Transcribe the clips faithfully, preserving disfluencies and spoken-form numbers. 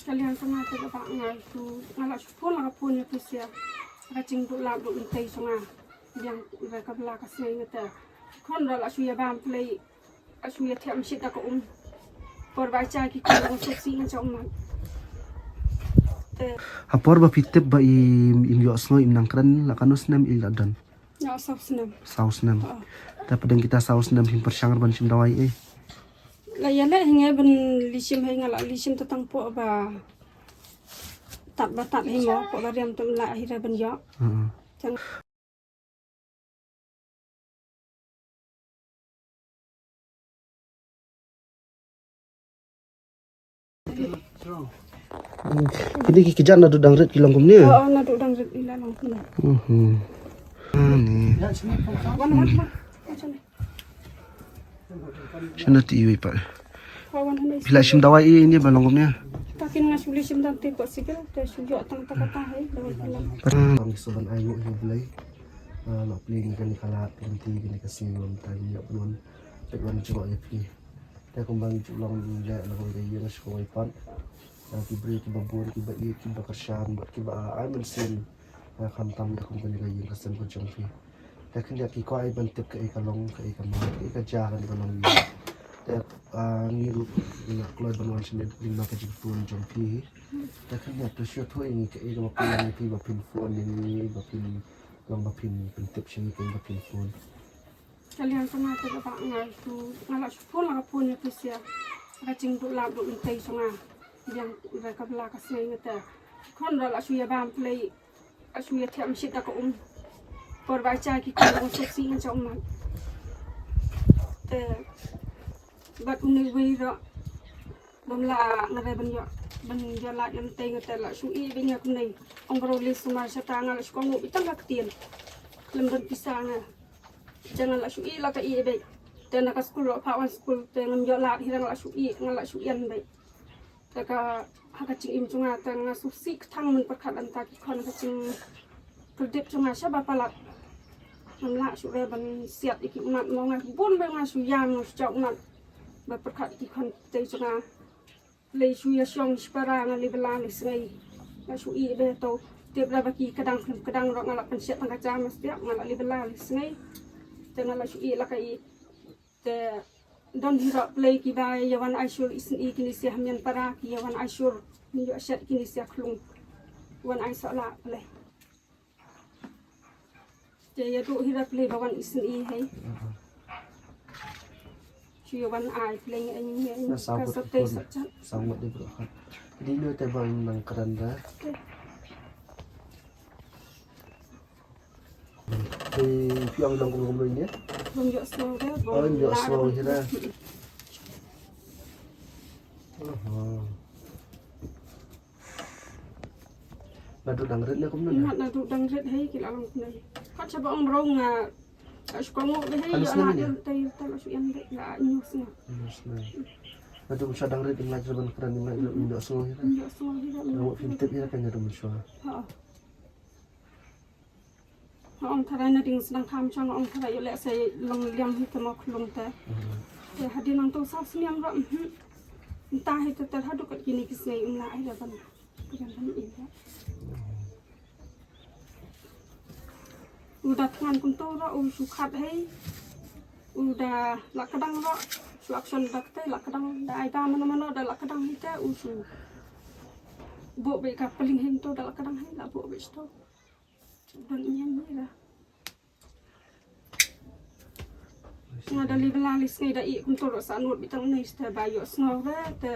Ka liang ka nga te ka ba nga shu, nga la shu phone la ka phone ïa phi sha ka jingduh lad duh ïing tei sha nga. Liang ba ka bla ka sngi nga te. Khun da la shu ïa bam plei. La shu ïa thiah mashit da ka um. Por ba cha ki khun da suk si nga cha um. Te ha por ba phi tip ba im, im ïohsngew im nang kren la katno snem i la don? Ïa, saw snem. Saw snem. Oh. Te pdeng kita saw snem phim pyrshang ban shim dawai eh? La ïa leh hi nga ban lishim hi, nga la lishim ta tang por ba tad ba tad hi mo, por ba riam tum la hi ra ban ïoh. Heeh. Tang Kine ki kjat naduh dang rit ki long kumne? Oh, oh, naduh dang rit i la long kumne. Mhm. Ani. Wan, wan, wan. Wan sini. Shana ti iwi pa. Wan, wan, wan. Phi la shim dawai i ini ba long kumne? Takin nga shu lishim dang ti ko sikil, te shu ïoh tang ta kata hai, dawai pa long. Pang so ban ai nguh hi Blei. Ah, la pling kane ka lad, pling ti kane ka sngi wan ta ïoh ban wan. Pet wan jngoh ïa phi. Te kumba ngi ju long leh na ka ïing sha kawei pat. Ïa ki briew kiba bun, kiba ïeit, kiba kyrshan bad kiba ai mynsiem. Ïa khamtam ïa kum kane ka ïing ka sem ka jong phi. Te khyndiat ki kwah ban tip kaei ka long, kaei ka mar, kaei ka jia kane ka longïing. Te, ah, ngi ruh ngi la kloi ban wan shane lyngba ka jingphone jong phi. Te khyndiat to shu ïathuh ïa ngi kaei kaba phi long ïa phi ba phin phone ïa ngi, ba phin long ba phin pyntip sha ngi kum ba phin phone. Ka liang ka nga te ka ba nga shu, nga la shu phone la ka phone ïa phi sha ka jingduh lad duh ïing tei sha nga. Liang ba ka bla ka sngi nga te. Khun da la shu ïa bam plei, la shu ïa thiah mashit da ka um. Por ba cha ki khun da suk si nga cha um. Te bad une wei ruh bym lah nga re ban ïoh, ban ïoh lad ïa mynta nga te la shu ïeh beit nga kumne. Ong bro li sumar shata nga la shu kohnguh beit tang ka ktien. Khlem don pisa nga. Te nga la shu ïeh la ka ïeh beit. Te na ka skul ruh phah wan skul te ngam ïoh lad hi, nga la shu ïeh, nga la shu ïeng beit. Te ka, ha ka jingim jong nga te nga shu sih kthang mynpyrkhat ynda ki khon ka jing Khyrdep jong nga shaba palat. Ngam lah shuh re ban siat ïa ki ummat mo, nga bun ba nga shu ïam, nga shu jaw ummat. Ba pyrkhat ïa ki khon tei jong nga. Lei shu ïa shong shipara nga lei bala lei sngi. Nga shu ïeh beit to. Tip ra ba ki kdang khlem kdang ruh nga la pynshit tang ka jam stiap nga la lei bala lei sngi. Te nga la shu ïeh la ka ïeh. Te don hi ruh plei kiba ïa wan ai shur isynei kine sha hynmen para, ki ïa wan ai shur, ni ïoh shet kine sha khlung. Wan ai soh lah plei. Te ïa duh hi ruh plei ba wan isynei hei. Shu ïa wan ai plei ngi ai ngi ai. Na sa ka bot sa te sa chat. Sa ngot di bro. Di no te ba nang kren da. Te. Te phi ong long kumno kumno ine? Bym ïohsngew re, bym lah re. Oh, ïohsngew hi re. Aha. Naduh dang rit ne kumno ne? Naduh dang rit hei ki la long kumno. Kat shaba ong bro nga, ah, shu kohnguh beit hei, ïoh la ïoh te ïoh te la shu ïeng beit la ïohsngew. Ïohsngew. Naduh sha dang rit ïa nga jrong ban kren ïa nga ïohsngew hi re. Ïohsngew hi re. Nga wat phim tip hi re kan naduh sha. Ha. Nga ong tharai na ding sdang kham chang, nga ong tharai ïoh leh sa long liam hi te mo khlung te. Mhm. Te hadien nangto saw snem ruh, mhm. Mynta hi te te haduh kat kine ki sngi ym lah hi ruh ban. Ka jan ban ïa. U da thngan kumto ruh u shu khat hei. U da la kdang ruh shu action da kata la kdang, da ai ba mano mano da la kdang hi te u shu buh beit ka pling hei to da la kdang hei la buh beit to. Don ïa ngi la. Nga da li bala li sngi da i kumto ruh sa nud beit tang ne sta ba ïohsngew re te.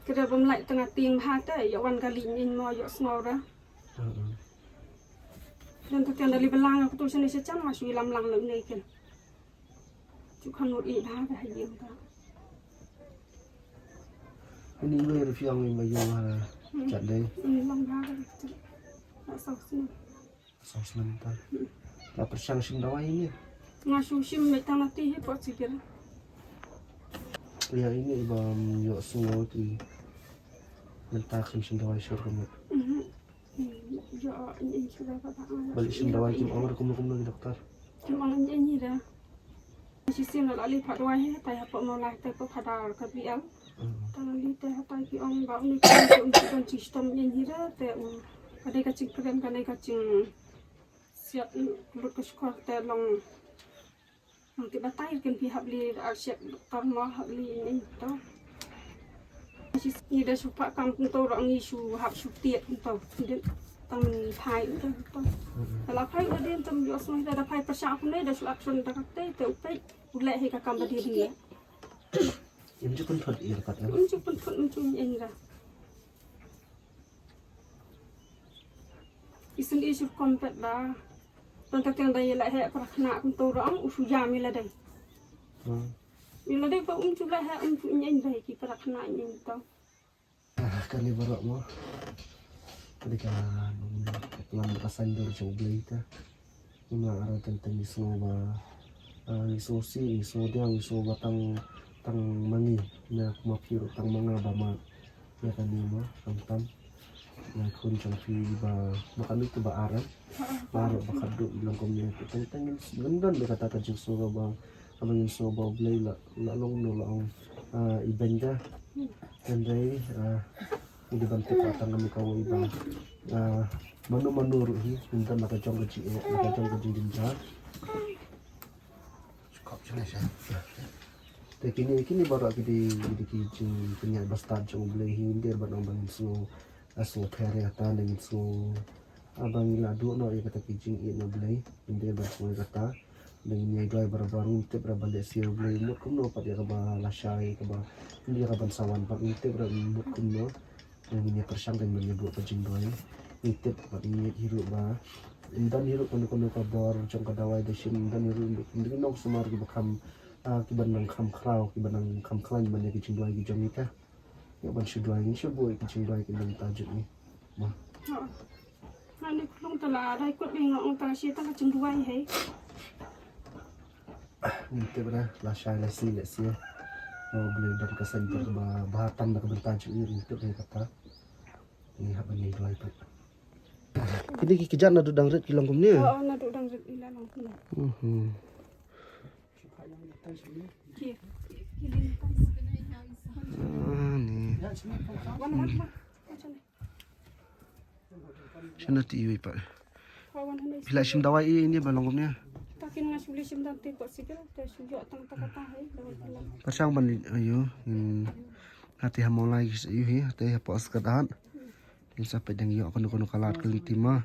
Kre bym lait tang tieng bha te ïa wan ka li ngi mo ïohsngew re. Don te tiang da li bala nga kutu shane sha chan nga shu lam lang le ne ken. Ju khan nud i bha ba ha ïing ta. Ini we ruh phi ong i ma ïoh ha chat dei. Ini long bha ba chat. Sa snem. Sa snem ta. La pyrshang shim dawai ine? Nga shu shim beit tang na ti hi pot sikil. Ïa ine i bym ïohsngew ti. Mynta kham shim dawai shur kumne. Mhm. Ïa ine i shur ba ba. Ba leit shim dawai kim ong kumno kumno ki doktor. Kim ong ine ine da. Shi sim la li pat dawai hi tai hapoh Mawlai tai ko phadar ka B L. Tang li te hatai ki ong ba uni ki ong te un ki don chi stom ïa ngi re te u. Ka dei ka jingkren ka dei ka jingsiat lut ka shkor te long. Nang ti batai kin pi hap li ar siat doktor mo hap li ni to. Ngi da shu pa kam kum to ro ngi shu hap shu tiat kum to. Ngi tang phai kum to. Ala phai u da dien tam yo sung da phai pa sha kum ne da shu action da ka te te u pe u le he ka kam ba dien ni. Im ju pun thot ir kat em. Im ju pun thot im ju ing ra. Isin i shu kompet ba. Ton tak tiang da ye la he pra khna kum to ro ang u shu jam i la dei. Hmm. I la dei ba um ju la he um ju ing ing dei ki pra khna ing ing to. Ah, kane baroh mo. Kane ka nong ka plan ka sandor jong Blei ta. Nga ara teng teng ngi sngew ba, ah, ngi sngew si, ngi sngew diang, ngi sngew ba tang, tang mangi na kuma phi ruh tang manga ba ma. Ïa kane mo, tam tam. Ïa khun jong phi ba, ba kane tu ba aram. Ba aram ba khadduh long kumne. Teng teng ngin don de kata ka jingsngew ba, ba ngin sngew ba U Blei la, la long no la ong, ah, i benda. Hynrei, ah, ngi ban tip tang kane kawei ba, ah, mano mano ruh hi, ngin don la ka jong ka jingeh, la ka jong ka jingjynjar. Te kine, kine baroh ki dei, ki dei ki jingpynïaid ba stad jong U Blei hi, ngim dei ban ong ba ngin sngew, ah, sngew pher ïa kata, ngin sngew, ah, ba ngi la duh noh ïa kata ki jingïeit na U Blei, ngim dei ban sngew ïa kata, ngin ïai duwai barabor, ngim tip ruh ba lehse U Blei u mut kumno pat ïa kaba lashai, kaba, ïa kaban sa wan pat, ngim tip ruh u mut kumno. Ngin ïa pyrshang kan ban ïa buh ka jingduwai. Ngi tip bad ngi ngeit hi ruh ba ym don hi ruh kano kano ka bor jong ka dawai da shin, ym don hi ruh ym don ki nongsumar kiba kham, ah, kiba nang kham khraw, kiba nang kham khlaiñ ban ïa ki jingduwai ki jong ngi ka. Ïa ban shu duwai ngi shu buh ïa ki jingduwai ki nang ta jong ngi. Ba. Ha. Ha ni khlung ta la dai kut ngi ong ta shi ta ka jingduwai hei. Ngin tip ba lashai lashai lehse. Nga U Blei ban ka saiñ ba, ba tam da ka bynta jong ngi, ngin tip ba kata. Ngi hap ban ïa duwai pat. Kine ki kjat naduh dang rit ki long kumne? Oh, naduh dang rit ki la long kumne. Mhm. Ki, ki, ki ling. Ah, ni. Wan, wan, wan. Shano te iwei pat. Phi la shim dawai ïa ine ba long kumne? Takin nga shu leit shim dawai te ko sikil te shu ïoh tang ta kata hai dawai phi la. Pyrshang ban leit ïa u. Hate ha Mawlai ki shu ïa u hi hate ha Pok Skat Hat. Kin sa peit dang ïoh kano kano ka lad ka lynti ma.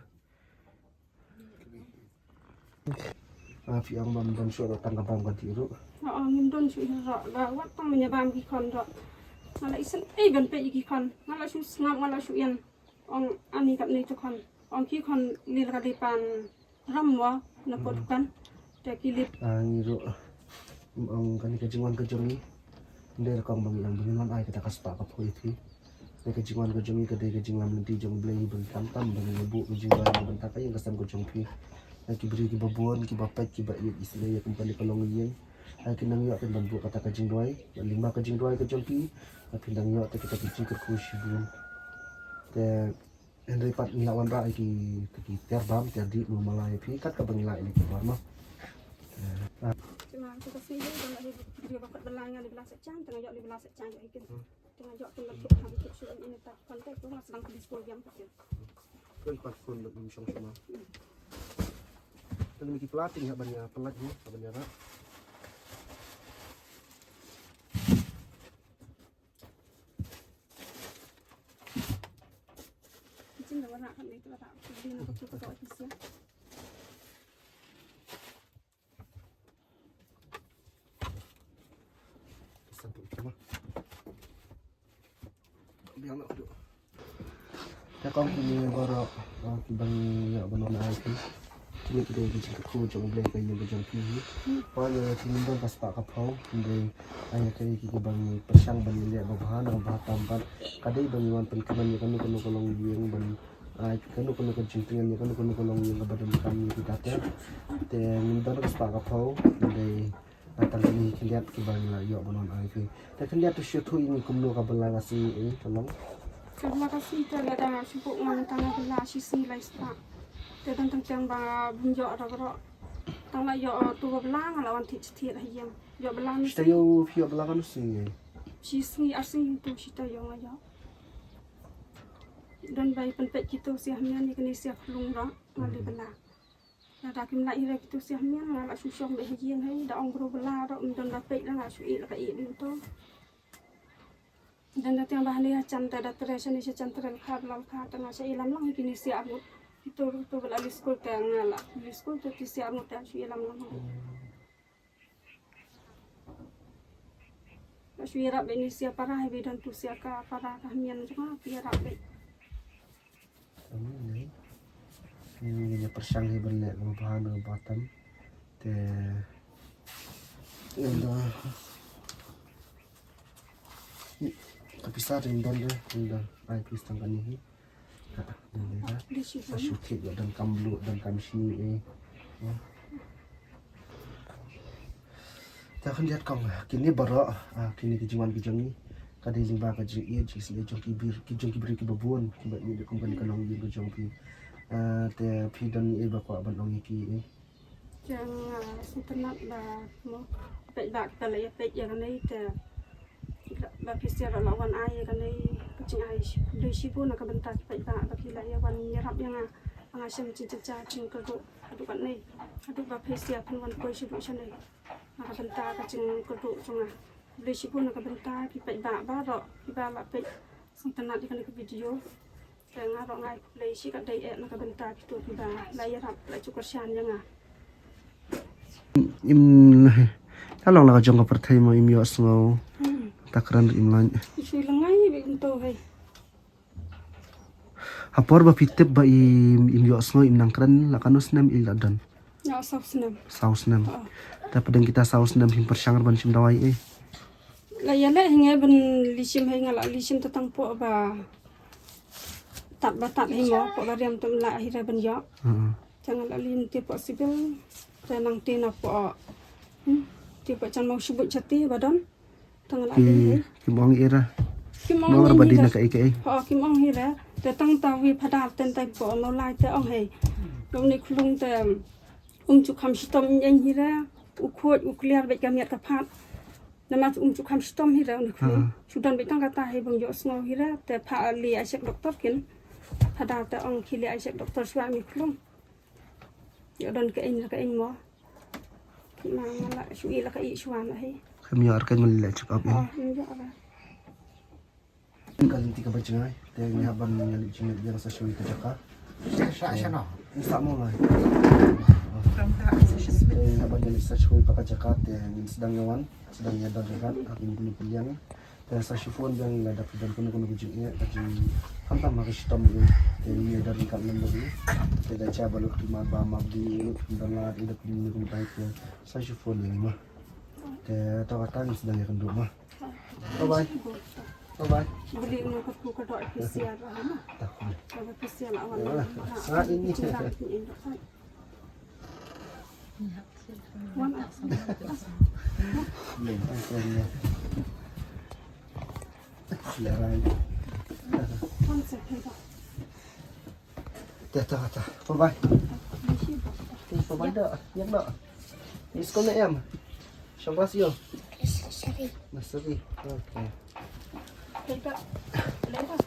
Ah, phi ong ba ym don shuh ruh tang ka bam ka dih ruh. Nga ong ngim don shuh ruh, la wat tang mynta bam ki khon ruh. Nga la isynei ban peit ïa ki khon, nga la shu sngap, nga la shu ïeng. Ong ani katne tu khon, ong ki khon lil ka dei pan ram wa na pot kan. Te ki lip. Ah, ngi ruh. Ong kane ka jingwan ka jong ngi. Ym dei rukom ba ngi ong ba ngin wan ai kata ka spah ka phew ïa phi. Dei ka jingwan ka jong ngi ka dei ka jinglam lynti jong U Blei hi ba ngi khamtam tam ba ngi buh ka jingwan na bynta ka ïing ka sem ka jong phi. Ai ki briew kiba bun kiba peit kiba ïeit isynei ïa kum kane ka longïing. Ai ki nang ïoh kin ban buh kata ka jingduwai. Lyngba ka jingduwai ka jong phi. Ai phi nang ïoh te kita ki jingkyrkhu shibun. Te Hynrei pat ngi la wanrah ïa ki, ki tiar bam, tiar dih, mut ma la ïa phi, kat kaba ngi la ïa ki bam ma. Eh, ah. Cuma kita sini kan ada video bakat belang yang dibelah secang, tengah jok dibelah secang jok ikin. Tengah jok tengah jok ha bikin sudah ini tak kontak tu mas lang di sekolah yang kecil. Kan pat kon dak nim shong sama. Tengah ni ki pelatih ya ban ïa pelat ni, ban ïa rak. Te kong kine baroh, ah, kiba ngi ïoh ban wan ai phi. Kine ki dei ki jingkyrkhu jong U Blei ka ïing ka jong phi hi. Ba ïa ki ngim don ka spah ka phew, hynrei ïa kaei ki kiba ngi pyrshang ban ïaleh ba bha na ba bha tam pat. Ka dei ba ngi wan pynkmen ïa kano kano ka longïing ban, ah, kano kano ka jingtngen ïa kano kano ka longïing kaba donkam ïa kita ter. Te ngim don ka spah ka phew, hynrei Nga tang kine ki khyndiat kiba ngi la ïoh ban wan ai phi. Te khyndiat to shu ïathuh ïa ngi kumno ka bylla ka sngi eh ka long. Ka bylla ka sngi te lada shu buh nga mynta nga bylla shi sngi lai spah. Te don tang tang ba bym ïoh da baroh. Tang la ïoh tu ba bylla nga la wan thied thied ha ïing. Ïoh bylla ni. Te ïoh phi ïoh bylla kano sngi eh? Shi sngi ar sngi to shi ta yong ayo. Don bai pynpek kito sia hmian ni kini sia klung ro ngali bela. Lada kim la ira kito sia hmian nga la shu shong be hajin hai da ong bro bela ro don da pek la shu i la ka i din to. Dan da tiang ba hali ha chan ta da tre shani sha chan tre lkha bla lkha ta nga sha ilam lang kini sia arngut. Kito to bela li skul ta nga la li skul to ti sia arngut ta shu ilam lang. Ba shu ïarap bad ni sia para hi bad don tu sia ka para ka hmian jong nga ïarap bad. Ni ni pyrshang hi ban leh ba bha na ba tam. Te nda ka pisa rin don de nda ai pisa tang kani hi. Sa shu thik ïa donkam bluh donkam shi eh. Te khyndiat kong kine baroh kine ki jingwan ki jong ngi ka dei lyngba ka jingïeit jingïeit jong ki briew ki jong ki briew kiba bun kiba ïeit kum kane ka longïing ka jong phi. Te phi don ei ba kwah ban ong ïa ki eh. Te nga sngewtynnat ba mo peit ba ka la ïa peit ïa kane te ba phi sngewthuh la wan ai ïa kane ka jingai dei shibun na ka bynta ki paidbah ba ki la ïa wan ïarap ïa nga ba nga shem jingkyrkhu jingkyrduh haduh katne haduh ba phi sngewthuh phin wan poi shuh shane na ka bynta ka jingkyrduh jong nga. Dei shibun na ka bynta ki paidbah baroh kiba la peit sngewtynnat ïa kane ka video. Te nga ruh nga ai khublei shi katdei eh na ka bynta kito kiba la ïarap la ju kyrshan ïa nga. Im ka long la ka jong ka pyrthei mo im ïohsngew. Ta kren im lait. Shu lyngngai bad kumto hei. Ha por ba phi tip ba im im ïohsngew im nang kren la kano snem i la don. Nga saw snem. Saw snem. Te pdeng kita saw snem phim pyrshang ban shim dawai eh. La ïa leh hi ngai ban lishim hei nga la lishim ta tang poh ba tat ba tat hei mo poh ba riam tam la hi ra ban ïoh. Te nga la lin ti poh civil te nang ti na poh ti poh chan mau shibut chati ba don. Te nga la lin hei. Kim ong ira. Kim ong ira ba dina ka ei ka ei. Ho kim ong ira. Te tang ta wi phadar ten tai poh mau lai te ong hei. Long ni khulung te um chu kham shitom ing ira. U khot u kliar bet ka miat ka phat. Namar um chu kham shitom hi ra u ni khlung. Shu don beit tang kata hi bang ïohsngew hi ra te pha li ai sek doktor kin. Pha da te ong ki li ai sek doktor shuwa mi khlung. Ïoh don ka ing ka ing mo. Ki ma nga la shu i la ka i shuwa na hi. Kam ïoh ar ka ngul le check up. Oh, ïoh ra. Ka lynti kaba jngai te ngi hap ban ïaleit jingïaleit ïa sa shuwa ka jaka. Sa sa sa no. Sa mo ngai. Te ngi hap ban ïaleit sa shuwa ka jaka te ngin sdang ïa wan sdang ïa don ïa kat ha kin bun pynliang. Te sa shu phone biang lada phi don kano kano ka jingeh ka jing khamtam ha ka shitom ïa te ngi ïa don ïa kat number ïa te da cha ba lut ki ma ba ma di lut ki don la ïa da phi ni kum tai te sa shu phone ïa ngi ma. Te to kata ngin sdang ïa kynduh ma. Bye bye. Bye bye. Beli mo ka tu ka dok pesiar lah ma. Tak. Ka pesiar lah wan. Sa ini. Wan. Belum. Siaran. Wan sa. Te ta ta. Bye bye. Bye bye da. Yang da. Ni sekolah em. Shong kelas yo. Nursery. Nursery. Okay. Lewat.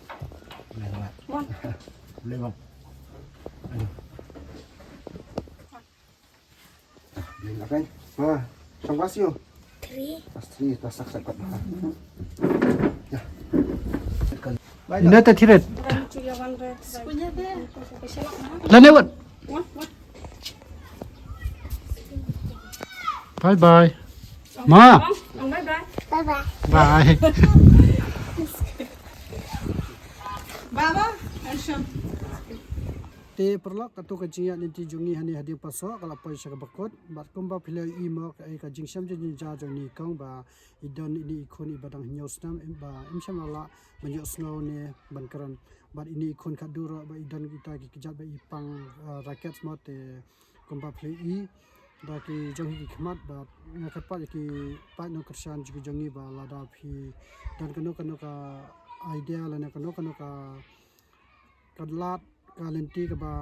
Lewat. Aduh. Bling akai. Ha, shong kelas yo. Three. Kelas three, kelas sak sak. Ya. Ina ta thiret. Lane wat. Bye bye. Ma. Bye bye. Bye. Baba, action. Te paralok, kato ka jingïaid lynti jong ngi hangne ha Diengpasoh ka la poi sha kaba kut. Bad kumba phi la ïohi mo kaei ka jingshem jingja jong ine i kong ba i don ine i khun iba dang hynñiew snem ba im shym la lah ban ïohsngew ne ban kren. Bad ine i khun khatduh ruh ba i don kita ki kjat ba i pang, eh, racket mo te kumba phi la ïohi da ki jong hi ki khmat bad nga kyrpad ïa ki paid nongkyrshan jong ki jong ngi ba lada phi don kano kano ka idea lane kano kano ka ka lad ka lynti kaba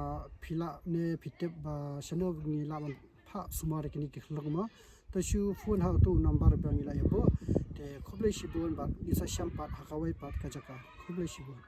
phi lah ne phi tip ba shano ngi lah ban phah sumar ïa kine ki khyllung mo. To shu phone ha uto u number ba ngi la ïa buh. Te khublei shibun bad ngin sa shem pat ha kawei pat ka jaka. Khublei shibun.